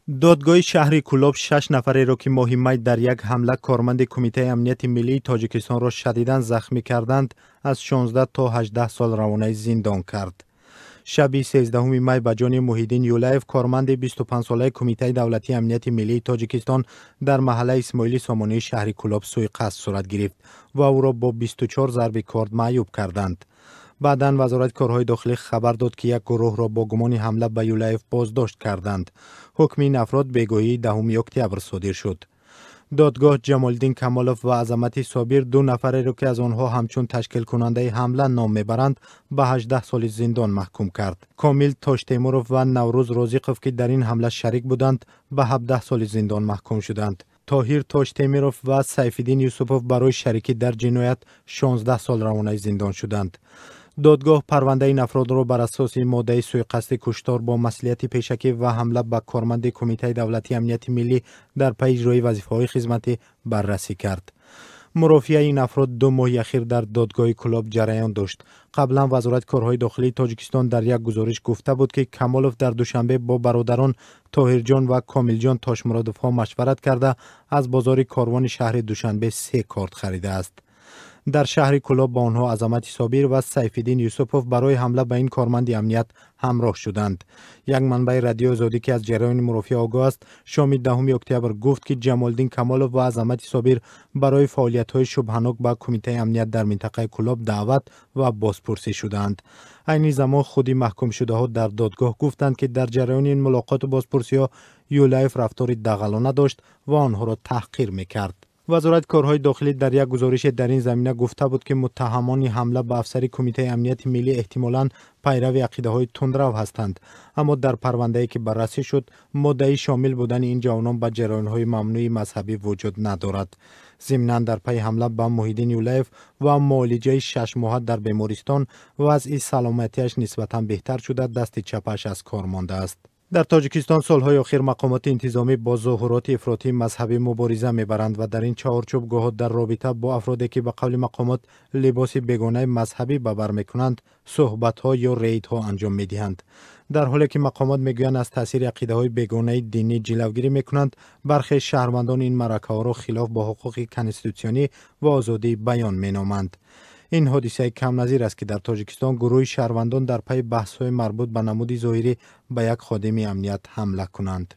Додгоҳи шаҳри Кӯлоб 6 нафареро, ки моҳи май дар як ҳамла корманди Кумитаи амнияти миллии Тоҷикистонро шадидан захмӣ карданд, аз 16 то 18 сол равонаи зиндон кард. Шаби 13 май ба ҷони Муҳиддин Юлаев, корманди 25-солаи Кумитаи давлатии амнияти миллии Тоҷикистон, дар маҳаллаи Исмоили Сомонии шаҳри Кӯлоб сӯиқасд сурат гирифт ва ӯро бо 24 зарби корд маъюб карданд. Баъдан Вазорати корҳои дохилӣ хабар дод, ки як гурӯҳро бо гумони ҳамла ба Юлаев боздошт карданд. Ҳукми ин афрод бегоҳии 10 октябр содир шуд. Додгоҳ Ҷамолиддин Камолов ва Азамати Собир, ду нафареро, ки аз онҳо ҳамчун ташкилкунандаи ҳамла ном мебаранд, ба 18 соли зиндон маҳкум кард. Комил Тоштемуров ва Наврӯз Розиқов, ки дар ин ҳамла шарик буданд, ба 17 соли зиндон маҳкум шуданд. Тоҳир Тоштемиров ва Сайфиддин Юсупов барои шарикӣ дар ҷиноят 16 сол равонаи зиндон шуданд. Додгоҳ парвандаи ин афродро бар асоси моддаи сӯиқасди куштор бо маслиҳати пешакӣ ва ҳамла ба корманди Кумитаи давлатии амнияти миллӣ дар пайи иҷрои вазифаҳои хизматӣ баррасӣ кард. Мурофиаи ин афрод 2 моҳи ахир дар додгоҳи Кӯлоб ҷараён дошт. Қаблан Вазорати корҳои дохилии Тоҷикистон дар як гузориш гуфта буд, ки Камолов дар Душанбе бо бародарон Тоҳирҷон ва Комилҷон Тошмуродовҳо машварат карда, аз бозори Корвони шаҳри Душанбе 3 корд харидааст. Дар шаҳри Кӯлоб ба онҳо Азамати Собир ва Сайфиддин Юсупов барои ҳамла ба ин корманди амният ҳамроҳ шуданд. Як манбаи Радиои Озодӣ, ки аз ҷараёни мурофиа огоҳ аст, шоми 10 октябр гуфт, ки Ҷамолиддин Камолов ва Азамати Собир барои фаъолиятҳои шубҳанок ба Кумитаи амният дар минтақаи Кӯлоб даъват ва бозпурсӣ шуданд. Айни замон худи маҳкумшудаҳо дар додгоҳ гуфтанд, ки дар ҷараёни ин мулоқоту бозпурсиҳо Юлаев рафтори дағалона дошт ва онҳоро таҳқир мекард. Вазорати корҳои дохилӣ дар як гузорише дар ин замина гуфта буд, ки муттаҳамони ҳамла ба афсари Кумитаи амнияти миллӣ эҳтимолан пайрави ақидаҳои тундрав ҳастанд. Аммо дар парвандае, ки баррасӣ шуд, моддаи шомил будани ин ҷавонон ба ҷараёнҳои мамнӯи мазҳабӣ вуҷуд надорад. Зимнан дар пайи ҳамла ба Муҳиддин Юлаев ва муолиҷаи 6 моҳа дар бемористон вазъи саломатиаш нисбатан беҳтар шуда, дасти чапаш аз кор мондааст. Дар Тоҷикистон солҳои охир мақомоти интизомӣ бо зуҳуроти ифротии мазҳабӣ мубориза мебаранд ва дар ин чаҳорчӯб гоҳо дар робита бо афроде, ки ба қавли мақомот либоси бегонаи мазҳабӣ ба бар мекунанд, суҳбатҳо ё рейдҳо анҷом медиҳанд. Дар ҳоле ки мақомот мегӯянд, аз таъсири ақидаҳои бегонаи динӣ ҷилавгирӣ мекунанд, бархе шаҳрвандон ин маъракаҳоро хилоф бо ҳуқуқи конститутсионӣ ва озодии баён меноманд. Ин ҳодисаи камназир аст, ки дар Тоҷикистон гурӯҳи шаҳрвандон дар пайи баҳсҳои марбут ба намуди зоҳирӣ ба як ходими амният ҳамла кунанд.